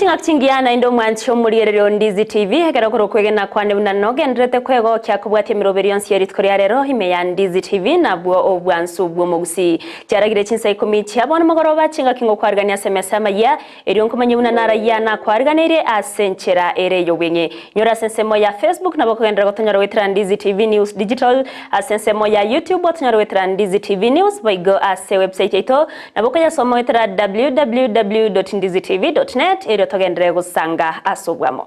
Ching'aki chingiya naende omwanchi omorigereria o Ndizi TV, ekero korwa okwegena kwane buna nogendererete kwegokia kobwatia emeroberi yonsi ye rituko ria rero ime ya Ndizi TV nabwo obwansu bw'omogusii. Chiaragire chinsa ikomi chia bono mogoroba chingaki ngokwarigania ase emesa amayia erio nkomanye buna narayia nakwariganeirie ase enchera ere ey'obweng'e. Nyora ase ensemo ya Facebook nabo okogenderera gotonyora goetera Ndizi TV News Digital, ase ensemo ya YouTube otonyore goetera Ndizi TV News boigo ase website yaito Nabo okoyasoma goetera www.ndizitv.net erio togenderere gosanga ase obwamo.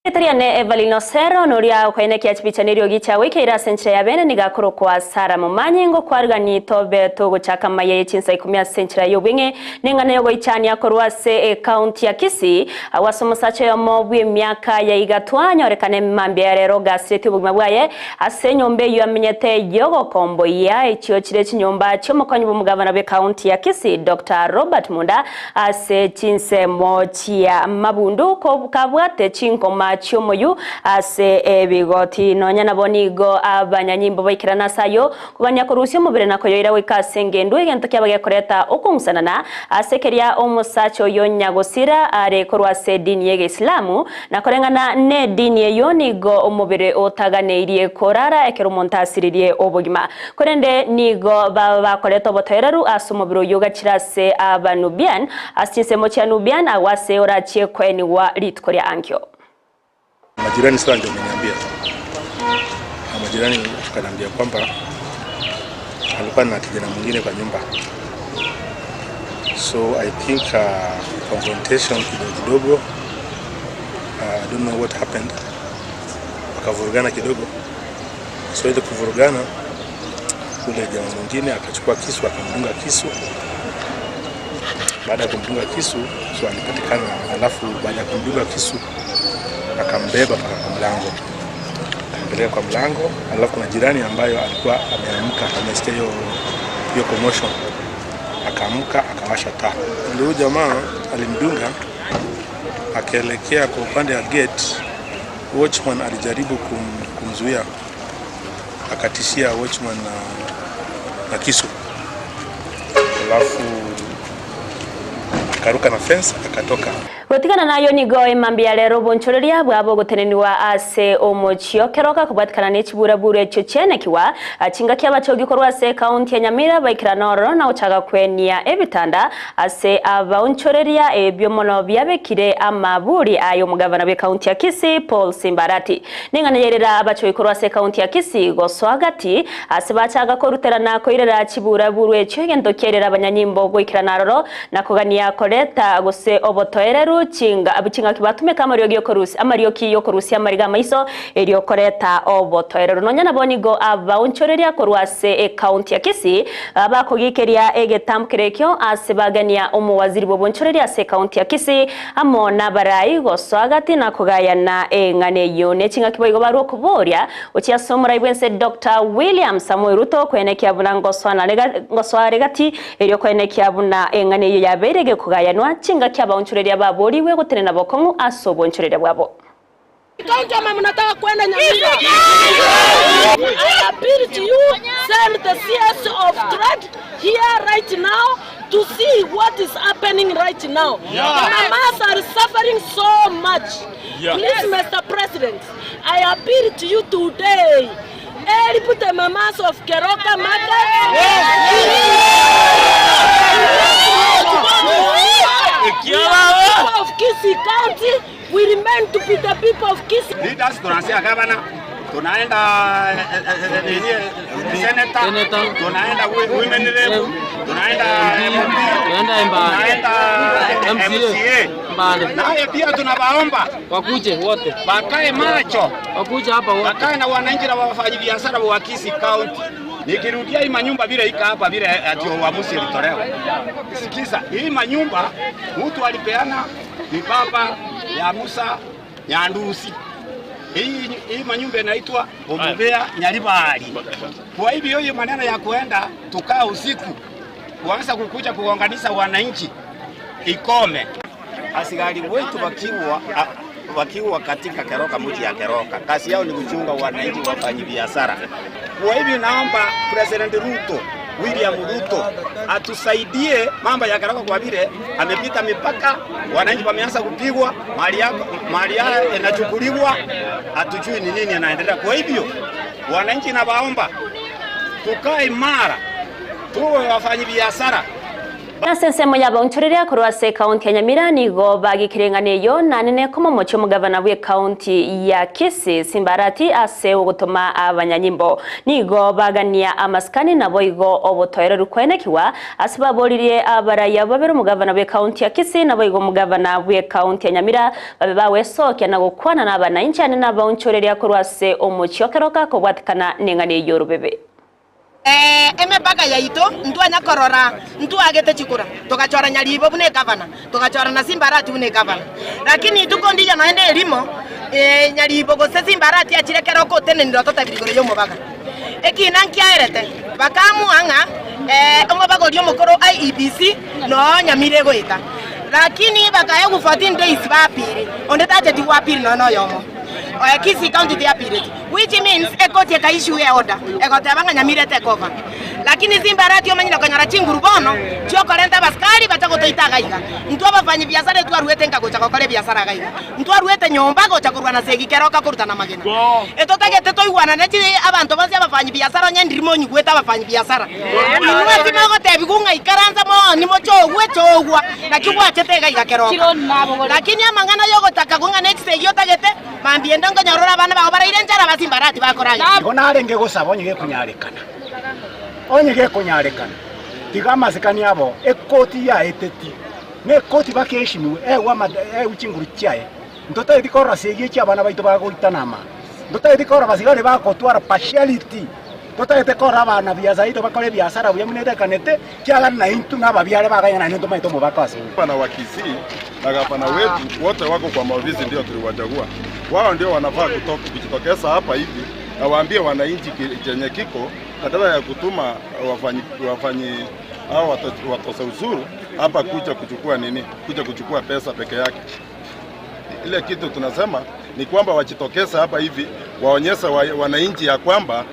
Erieta riane Evelyn Osero, noria okoenekia chibicha neriogi chiago ikeire ase enchera ya bene nigo akorokwa Sarah Momanyi, ngokwarigani tobe togochaka amaiya ye chinsa ikomi ase enchera y'obweng'e neng'ana y'ogoichania korwa ase ecounty ya Kisii, agwo ase omosacha oyomo bw'emiaka ya igatwa anyorekane mambia ya rero ogasiretie obogima bwaye ase enyomba eyio amenyete y'ogokomboyia echio chire chinyomba chi'omokonyi bw'omogavana bw'ecounty ya Kisii Doctor Robert Munda Ase chinsemo chia mabundu kabwate chinkoma chi'omoyio ase ebigoti. Nonya nabo nigo abanyanyimbo baikerana ase ayio, kogania korusia omobere na koyoira goika ase engendu, egento kiaba gekoreta okong'usanana ase keria omosacha oyio nyagosira are korwa ase edini y'Egeisilamu, na koreng'ana nedini eyio nigo omobere otaganeirie korara ekero omonto asiririe obogima. Korende nigo baba bakoreta obotoereru ase omobere oyio ogachire ase Abanubian, ase chinsemo chia Nubian, agwo ase orachie koenigwa rituko ria ankio. Majirani sasa ndio wameniambia, na majirani wakaniambia kwamba alikuwa na kijana mwingine kwa nyumba, so I think uh, confrontation kidogo kidogo, uh, I don't know what happened, wakavurugana kidogo So ile kuvurugana, ule jamaa mwingine akachukua kisu akamdunga kisu. Baada ya kumdunga kisu, so alipatikana, alafu baada ya kumdunga kisu akambeba mpaka kwa mlango, akampeleka kwa mlango. Alafu kuna jirani ambayo alikuwa ameamka, amesikia hiyo hiyo commotion, akaamka akawasha taa. Ndio huyu jamaa alimdunga, akaelekea kwa upande wa gate Watchman alijaribu kum, kumzuia akatishia watchman na, na kisu alafu akaruka na fence akatoka. Gotigana nayo nigo emambia ya rero obonchoreria bwabo ogotenenigwa ase omochie o Keroka kobwatikana ne chiburaburu echio chianekiwa chingaki abachogi korwa ase ekaunti ya Nyamira baikerana ororo na gochaka kwenia ebitanda Ase abaonchoreria ebio mono biabekire amaburi aye omogavana bw'ekaunti ya Kisii Paul Simbarati. Neng'ana yairera abachoi korwa ase ekaunti ya Kisii gosoa gati ase bachaga korutera na koirera chiburaburu echio egento kiairera abanyanyimbo goikerana aroro na kogania koreta gose obotoereru chinga chingaki batumeka amariogi yokorusia amarioki yokorusia amariga amaiso erio koreta obotoereru. Nonya nabo nigo abaonchoreria korwa ase ekaunti ya Kisii Abakogikeria egetambo ekio ase bagania omowaziri bw'obonchoreria ase ekaunti ya Kisii amo nabarai gosoa gati na kogayana eng'ana eyio. Neching'aki boigo barwe okoboria gochia ase omorai bwense Doctor William Samoei Ruto koenekia buna ngosoa are gati erio koenekia buna eng'ana eyio yabeire gekogayanwa chingaki abaonchoreria baborigwe gotenena bokong'u ase obonchoreria bwabo. County ama mnataka kwenda Nyamira? I appeal to you, send the CS of trade here right now to see what is happening right now. The mamas are suffering so much. Please, Mr. President, I appeal to you today. Help the mamas of Keroka market. We are people of Kisii County. We remain to be the people of Kisii. Leaders tunaanzia gavana, tunaenda eh, eh, eh, senator, Senator. tunaenda women rep, tunaenda MP, Tunaenda Mbale. tunaenda MCA. MCA. Mbale. Naye pia tunawaomba Wakuje wote, wakae macho, wakuje hapa wote. wakae na wananchi na wafanyabiashara wa Kisii County. Nikirudia hii manyumba vile ika hapa vile ati uamuzi ilitolewa. Sikiza, hii manyumba mtu alipeana ni baba ya Musa Nyandusi. Hii, hii manyumba inaitwa Omubea Nyaribari. Kwa hivyo hiyo maneno ya kuenda tukaa usiku kuanza kukuja kugonganisha wananchi, ikome. Asigari wetu wakiwa wakiwa katika Keroka, mji ya Keroka, kazi yao ni kuchunga wananchi wafanyi biashara. Kwa hivyo naomba President Ruto, William Ruto atusaidie mambo ya Keroka, kwa vile amepita mipaka, wananchi wameanza kupigwa, mali yao mali yao inachukuliwa, hatujui ni nini inaendelea. Kwa hivyo wananchi nawaomba tukae imara, tuwe wafanyi biashara. Ase ensemo y'abaonchoreria korwa ase ekaunti ya Nyamira nigo bagikireng'ana eyio nanene komomochia omogavana bw'ekaunti ya Kisii Simba Arati ase ogotoma abanyanyimbo. Nigo bagania amasikani naboigo obotoereru koenekiwa ase baboririe abaraiya babere omogavana bw'ekaunti ya Kisii naboigo omogavana bw'ekaunti ya Nyamira babe bagwesokia na gokwana nabanainchi ane nabaonchoreria korwa ase omochie o Keroka kobwatekana neng'ana eyio orobebe. Ee, emepaka yaito ntwanya korora ntwagete chikura, togachora Nyaribo buna egavana, togachora na Simba Arati buna egavana. Lakini rituko ndiya nonya nerimo, Nyaribo gose Simba Arati achire kera okotenenire ototabiri igoro y'omobaga. Ekina nkiaerete, bakaamua ng'a omobaga oria omokoro IEBC noo Nyamira egoeta. Lakini bakaegwa 14 days baapiri, onde tacheti goapiri nonya noyomo. Kisii County tiapireti. Which means ekoti eka issue e order egoteba ng'a Nyamira etake over. Lakini Simbarati omanyire okonyora chinguru bono chiokorenta abasikari bacha gotoita iga iga. Intwe abafanyi biasara etwaruete nka gocha gokora ebiasara iga iga. Ntwaruete nyomba gocha korwana segi keroka korutana amagena. Etotagete toigwanane chi abanto bonsi abafanyi biasara onye ndiri monyigwete abafanyi biasara. Inwe timogotebigwa ng'a ikaransa mooni mochogwe chogwa naki gwachete iga iga keroka. Lakini amang'ana yogotaka kong'ana echisegi otagete Mambia ende nkonyora ore abana bao baraire enchara, abasimbarati bakoragera. Igo narenge gosaba onye gekonyarekana, onye gekonyarekana, tiga amasikani abo ekoti yaeteti, na ekoti bakeshimiwe egwe ama egwe chinguru chiaye. Ntotaeti korora segi echi abana baito bagoitana ama, ntotaeti korora basigari bagotwara partiality, totaete korora abana biasa yaito bakore ebiasara buya buna etekanete, kiagera naintwe nababiare baganya naende ntomaete omobaka ase ore. Gavana wa Kisii na gavana wetu wote wako kwa maofisi, ndio tuliwachagua wao, ndio wanafaa kujitokeza hapa hivi na waambie wananchi chenye kiko, badala ya kutuma wafanyi, wafanyi hao watoza ushuru hapa kuja kuchukua nini, kuja kuchukua pesa peke yake. Ile kitu tunasema ni kwamba wajitokeze hapa hivi waonyeshe wananchi ya kwamba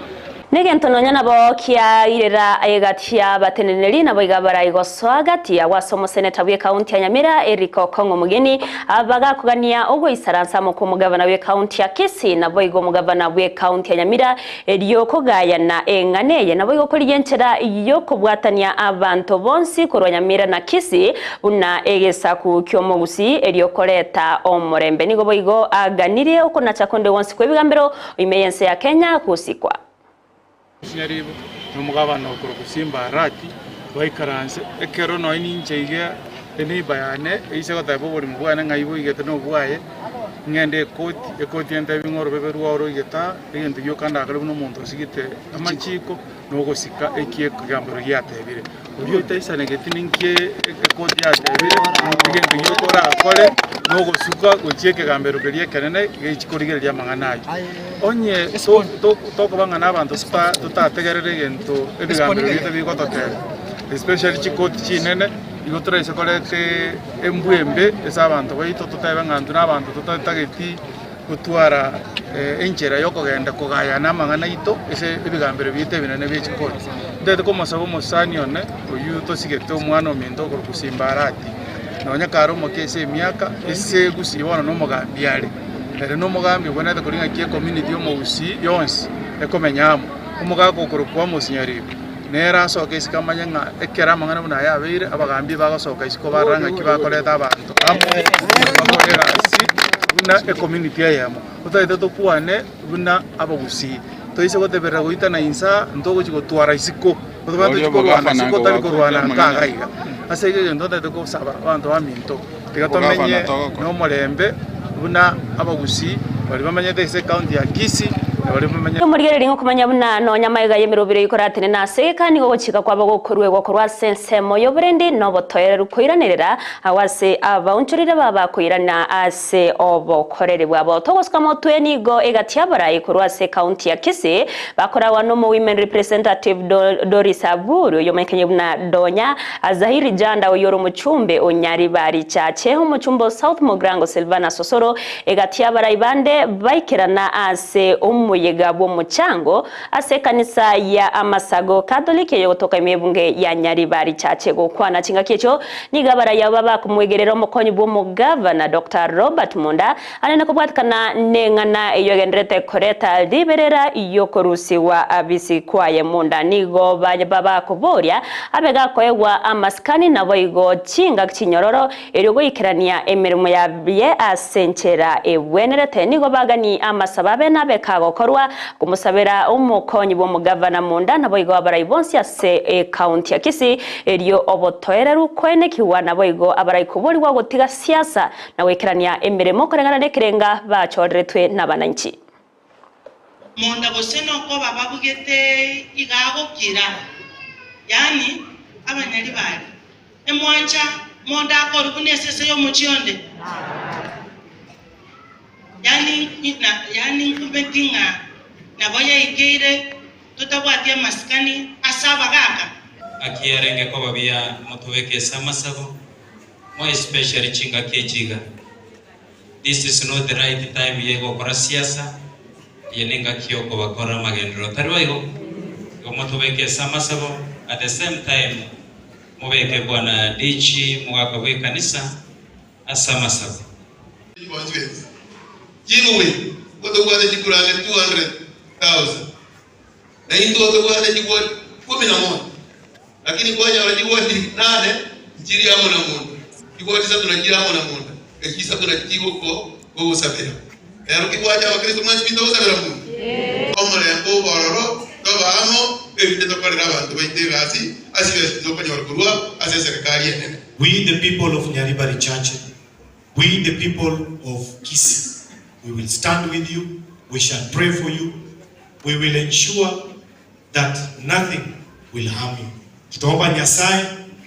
Negento nonya nabo kiairera egati y'abateneneri nabo iga baraigosoa gati ya gwase omoseneta bw'ekaunti ya Nyamira Eric Okong'o Omogeni abagakogania ogoisaransa amo kw'omogavana bw'ekaunti ya Kisii nabo igo omogavana bw'ekaunti ya Nyamira erio kogayana eng'ana eye nabo igo korigia enchera y'okobwatania abanto bonsi korwa Nyamira na Kisii buna egesaku ki'omogusii erio koreta omorembe. Nigo boigo aganirie okonacha konde gwonsi kw'ebigambero ime y'ense ya Kenya gosikwa. Nyaribo, na omogabana okorokwa Simba Arati, baikaranse. Ekero nonya ninche iga eneighbour yane eise goteba oborimo bwane ng'ai boigete na obwaye, ng'ende ekoti, ekoti entebie ng'a orobebe rwao roigete aa, egento gioka ndakore buna omonto osigete amachiko, na ogosika eki ekegambero giatebire. Oria otaisanegeti ninki ekoti yatebire, egento gioka orakore nogosuka gochia ekegambero keria ekenene gechi korigereria amang'ana ayio. Onye tokoba ng'a nabanto totategerere egento ebigambero biaito bigototebia, especially chikoti chinene, igo toraise koreta embwa embe ase abanto baito totebe ng'a intwe nabanto totatageti gotwara enchera y'okogenda kogayana amang'ana aito ase ebigambero biaito ebinene bie chikoti. Ntagete komosaba omosani one oyio tosigete omwana ominto okorokwa Simba Arati, nonya kare omoke ase emiaka, ase gusii bono nomogambi are. Ere nomogambi obwenerete koria ng'aki ecommunity y'omogusii yonsi ekomenya amo. Omogaka okorokwa Amos Nyaribo nere asoke isiko amanye ng'a ekero amang'ana buna aya abeire, abagambi bagosoka isiko barora ng'aki bakoreta abanto amo bakore egasi buna ecommunity eyemo. Totagete tokwane buna abagusii, toise goteberera goitana insaa ntogochi gotwara isiko, tobwate tochi korwana isiko tari korwana nka iga iga. Ase igo egento ntagete gosaba abanto baminto, tiga tomenye nomorembe buna abagusii baria bamenyete ase ecounty ya Kisii. Nabari bamenye. Omorigereria ng'okomanya buna nonya amaiga y'emerobiro ikoratene na ase egeka nigo ogochika kwabo gokoruegwa korwa ase ensemo y'oborendi na obotoereru koiranerera agwo ase abaonchorire baba koirana ase obokoreri bwabo. Togosuka motwe nigo egati y'abarai korwa ase ekaunti ya Kisii bakoragwa nomo Women Representative Doris Aburi oyomanyekanire buna Donya Zahiri Janda oyore omochumbe o Nyaribari Chache omochumbe o South Mugirango Silvana Sosoro Egati y'abarai bande baikerana ase omoyega bw'omochango ase ekanisa ya Amasago Catholic eyogotoka ime ebunge ya Nyaribari Chache. Gokwana chingaki echio nigo abarai aba bakomwegerera omokonyi bw'omogavana Doctor Robert Monda anene kobwatikana neng'ana eyio egendererete koreta riberera yokorusigwa abisi kwaye. Monda nigo bakoboria abe gakoegwa amasikani naboigo chingaki chinyororo Erio goikerania emeremo yaye ase enchera egwenerete, nigo bagani amasabo abe nabe kagokorwa komosabera omokonyi bw'omogavana Munda naboigo abarai bonsi ase ecounty ya Kisii, erio obotoereru koenekigwa naboigo abarai koborigwa gotiga siasa na goikerania emeremo koreng'ana nekerenga bachoreretwe nabananchi. Monda gose nokoba babugete iga agokira, yaani abanyaribari. Emwancha monda akorwe buna esese y'omochie onde? Yaani na yaani nkumeti ng'a nabo yaikeire totabwati amasikani ase abagaaka? Naki yarenge koba buya motobeke ase amasabo, more especially chingaki echi iga. This is not the right time ye gokora siasa, eye nengaki yokobakorera amagenderero, tari boigo? Igo motobeke ase amasabo, at the same time mobeke bwana Dichi mogaka bw'ekanisa ase amasabo. Constituency chigwe gotobwate chikura ang'e 200,000 na intwe tobwate chigwoti kumi na moja lakini kwanyora chigwoti nane nchiri amo na monto chigwoti isato nachiri amo na monto echi isato nachi chigoko gogosabera ero kibwache abakristo mwensi binto gosabera monto omorembe obororo toba amo erinde tokorere abanto baito egasi ase chibesa tokonyora korwa ase eserekari enene. We the people of Nyaribari Chache, we the people of Kisii, we will stand with you, we shall pray for you, we will ensure that nothing will harm you. Tutaomba Nyasaye,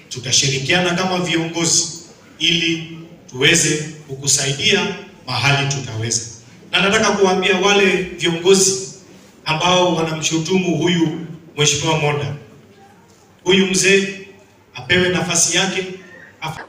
tutashirikiana kama viongozi ili tuweze kukusaidia mahali tutaweza. Na nataka kuwaambia wale viongozi ambao wanamshutumu huyu Mheshimiwa Monda, huyu mzee apewe nafasi yake.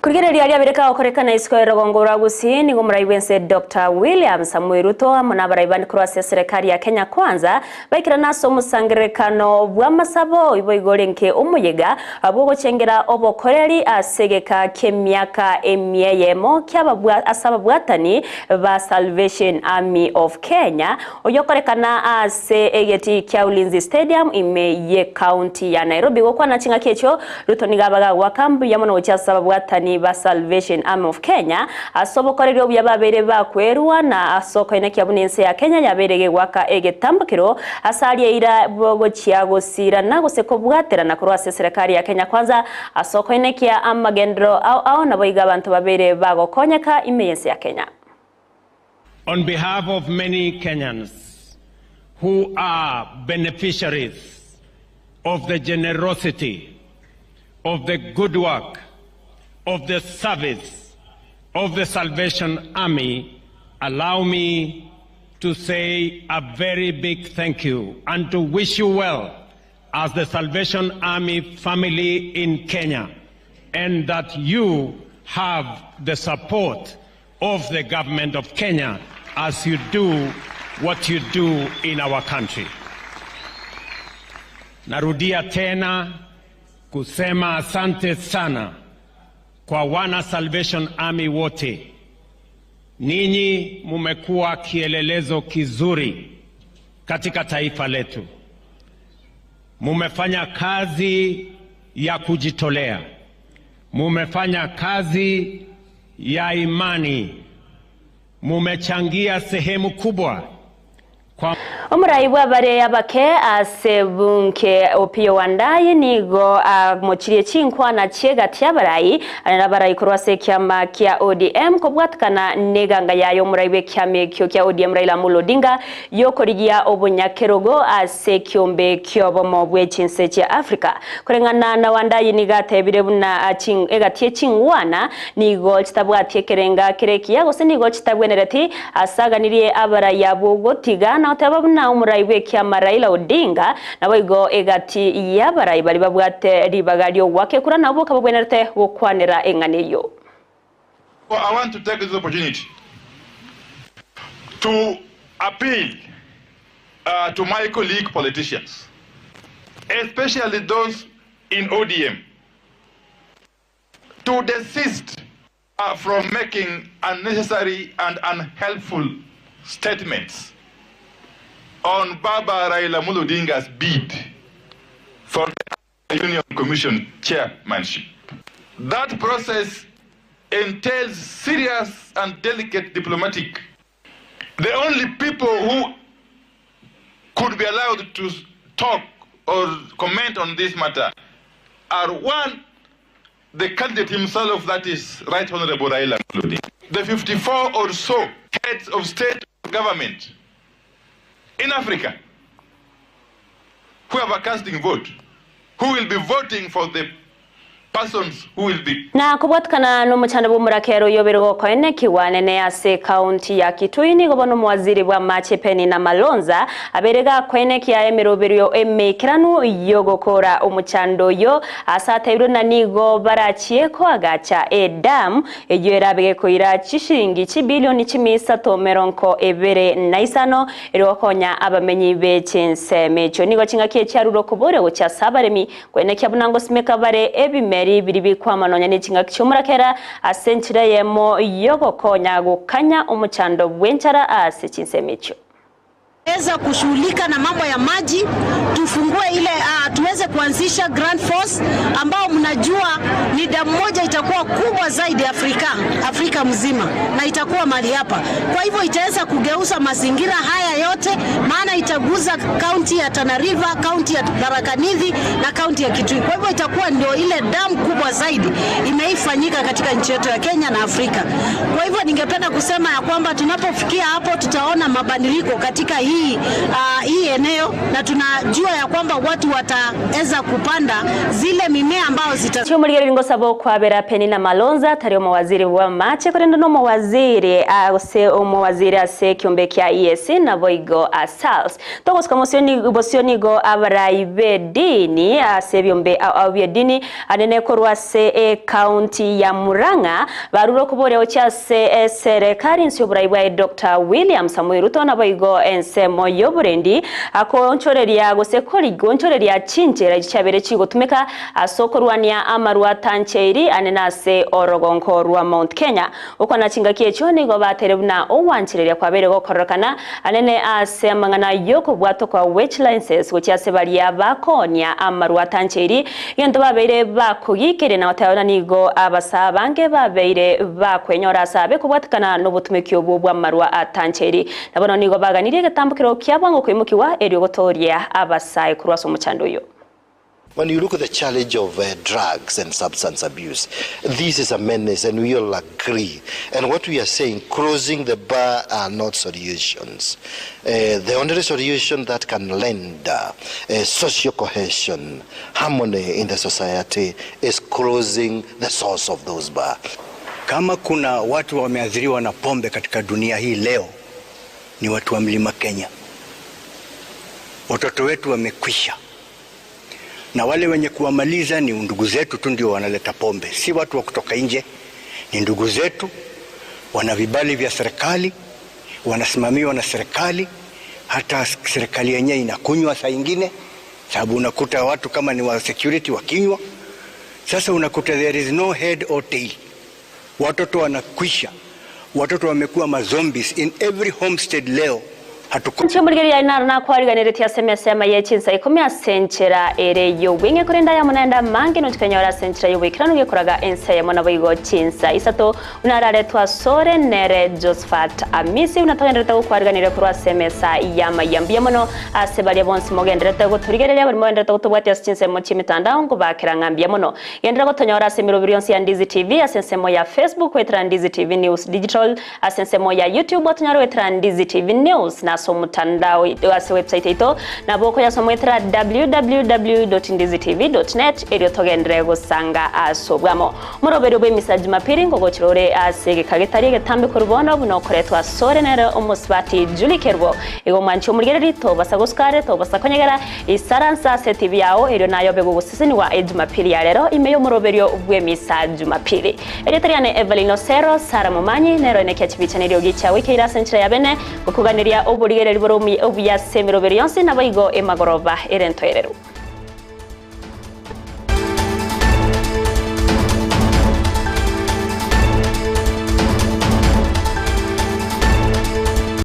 Korigereria aria abere kagokorekana isiko y'orogongo rwa Gusii nigo omorai bw'ense Doctor William Samoei Ruto amo nabarai bande korwa ase eserekari ya Kenya Kwanza baikerane ase omosangererekano bw'amasabo ibo igo orenge omoyega bw'ogochengera obokoreri ase egeka ki'emiaka emia eyemo ki'ababwa ase ababwatani ba Salvation Army of Kenya oyokorekana ase egetii kia Ulinzi Stadium ime y'ecounty ya Nairobi. Gokwana ching'aki echio Ruto nigo abaga goaka mbuya mono gochia ase ababwatani ba Salvation Army of Kenya ase obokoreri obuya babeire bakwerwa na ase okoenekia buna ense ya Kenya yabeire gegoaka egetambokero ase aria eira gochia gosirana gose kobwaterana korwa ase eserekari ya Kenya Kwanza ase okoenekia amagenderero ao ao naboigo abanto babeire bagokonyeka ime y'ense ya Kenya. On behalf of many Kenyans who are beneficiaries of the generosity, of the good work, of the service of the Salvation Army, allow me to say a very big thank you and to wish you well as the Salvation Army family in Kenya, and that you have the support of the government of Kenya as you do what you do in our country. Narudia tena kusema asante sana kwa wana Salvation Army wote. Ninyi mumekuwa kielelezo kizuri katika taifa letu. Mumefanya kazi ya kujitolea, mumefanya kazi ya imani, mumechangia sehemu kubwa Omorai bw'abare abake ase bunge Opiyo Wandayi nigo amochirie chinkwana chi'egati y'abarai are nabarai korwa ase ekiama kia ODM kobwatekana neganga yaye omorai bw'ekiama ekio kia ODM Raila Amolo Odinga y'okorigia obonyakerogo ase ekiombe ki'obomo bwe chinse chia Africa. Koreng'ana na Wandayi nigo atebire buna egati ye chingwana nigo chitabwati ekerenga kere ekiya gose nigo chitabwenereti Asaganirie abarai abwo gotiga na goteba buna omorai bw'ekiama Raila Odinga naboigo egati y'abarai baria babwate ribaga ri'ogoaka ekura nabwo kababwenerete gokwanera eng'ana eyio. I want to take this opportunity to appeal to my colleague politicians, especially those in ODM, to desist from making unnecessary and unhelpful statements on Baba Raila Amolo Odinga's bid for the Union Commission chairmanship. That process entails serious and delicate diplomatic. The only people who could be allowed to talk or comment on this matter are one, the candidate himself, that is Right Honorable Raila Odinga, the 54 or so heads of state government in Africa who have a casting vote, who will be voting for the persons who will be Na kobwatikana nomochando bw'omorakero oyobere gokoenekiwa nene ase ekaunti ya Kitui nigo bono omowaziri bw'amache Penina Malonza abere gakoenekia emeroberio emeikeranu yogokora omochando oyo ase ateirwe na nigo barachie koagacha edamu eyio erabe gekoira chishiringi chibilioni chimisato merongo ebere na isano eri gokonya abamenyi be chinsemo echio. Nigo ching'aki echiarure okoboria gochia ase abaremi koenekia buna ngosimeka bare ebimeri biri bikwama nonya ne ching'aki chiomorakera ase enchera eyemo yogokonya gokanya omochando bw'enchara ase chinsemo echio. Weza kushughulika na mambo ya maji, tufungue ile tuweze kuanzisha Grand Force ambao mnajua ni damu moja itakuwa kubwa zaidi Afrika mzima na itakuwa mahali hapa. Kwa hivyo itaweza kugeuza mazingira haya yote, maana itaguza kaunti ya Tana River, kaunti ya Tharaka Nithi na kaunti ya Kitui. Kwa hivyo itakuwa ndio ile damu kubwa zaidi imeifanyika katika nchi yetu ya Kenya na Afrika. Kwa hivyo ningependa kusema ya kwamba tunapofikia hapo tutaona mabadiliko katika hii eneo na tunajua ya kwamba watu wataweza kupanda zile mimea ambao zita Chiomorigereri ngosaba okwabera Penina Malonza tari omowaziri bwa mache korende na omowaziri ase omowaziri ase ekiombe kia EAC naboigo SALS togosika bosio nigo abarai b'edini ase ebiombe b'edini anene korwa ase ekaunti ya Murang'a barure okoboria gochia ase eserekari nse oborai bwaye Dr. William Samoei Ruto naboigo ensemo y'oborendi akonchoreria gose korigonchoreria chinchera echi chiabere chigotumeka ase okorwania amarwa tancheiri anene ase orogonko rwa Mount Kenya. Okwana chingaki echio nigo batere buna ogwanchereria kwabere gokorokana anene ase amang'ana y'okobwatwa kwa wage licenses gochia ase baria bakonia amarwa tancheiri egento babeire bakogikeria na goteba nigo abasaa bange babeire bakwenyora ase abe kobwatekana n'obotumeki obwo bwa amarwa atancheiri nabono nigo baganirie egetambokero kia bwango koimokiwa erio gotoria abasae korwa ase omochando oyo. When you look at the challenge of drugs and substance abuse, this is a menace and we all agree. And what we are saying, closing the bar are not solutions. The only solution that can lend social cohesion, harmony in the society is closing the source of those bars. Kama kuna watu wameathiriwa na pombe katika dunia hii leo ni watu wa Mlima Kenya. Watoto wetu wamekwisha, na wale wenye kuwamaliza ni ndugu zetu tu ndio wanaleta pombe, si watu wa kutoka nje. Ni ndugu zetu, wana vibali vya serikali, wanasimamiwa na serikali. Hata serikali yenyewe inakunywa saa ingine, sababu unakuta watu kama ni wa security wakinywa. Sasa unakuta there is no head or tail. Watoto wanakwisha, watoto wamekuwa mazombies in every homestead leo. Inche omorigereria aye naro nakwariganeretie ase emesa ema ye chinsa ikomi ase enchera ere y'obweng'e, korende ayamo naende amange nochia konyora ase enchera y'oboikeranu gekoraga ense eyemo naboigo chinsa isato. Buna araretwe asore nere Josephat Amisi, buna togendererete gokwariganeria korwa ase emesa y'amayia. Mbuya mono ase baria bonsi mogendererete gotorigereria, baria mogendererete gotobwatia ase chinsemo chi'emetandao, nkobakera ng'a mbuya mono. Genderera gotonyora ase emeroberi yonsi ya Ndizi TV, ase ensemo ya Facebook goetera Ndizi TV News Digital, Ase ensemo ya YouTube otonyare goetera Ndizi TV News na ase omotandao ase website yaito nabo okoyasoma goetera www.ndizitv.net erio togenderere gosanga ase obwamo. Omoroberio bw'emisa Jumapili ngogochera ore ase egeka getari egetambe korwa bono buna okoretwa asore nere omosubati Julie Kerubo. Igo omwanchi omorigereri tobasa gosuka are tobasa konyegera Isaransa ase TV yao erio naye obe gogosesenigwa Ejumapili ya rero ime y'omoroberio bw'emisa Jumapili. Erieta riane Evelyn Osero, Sarah Momanyi, nero enekia chibicha neriogi chiao ikeire ase enchera ya bene, gokuganeria oborigereri bore obuya ase emeroberi yonsi naboigo emagoroba ere ntoereru.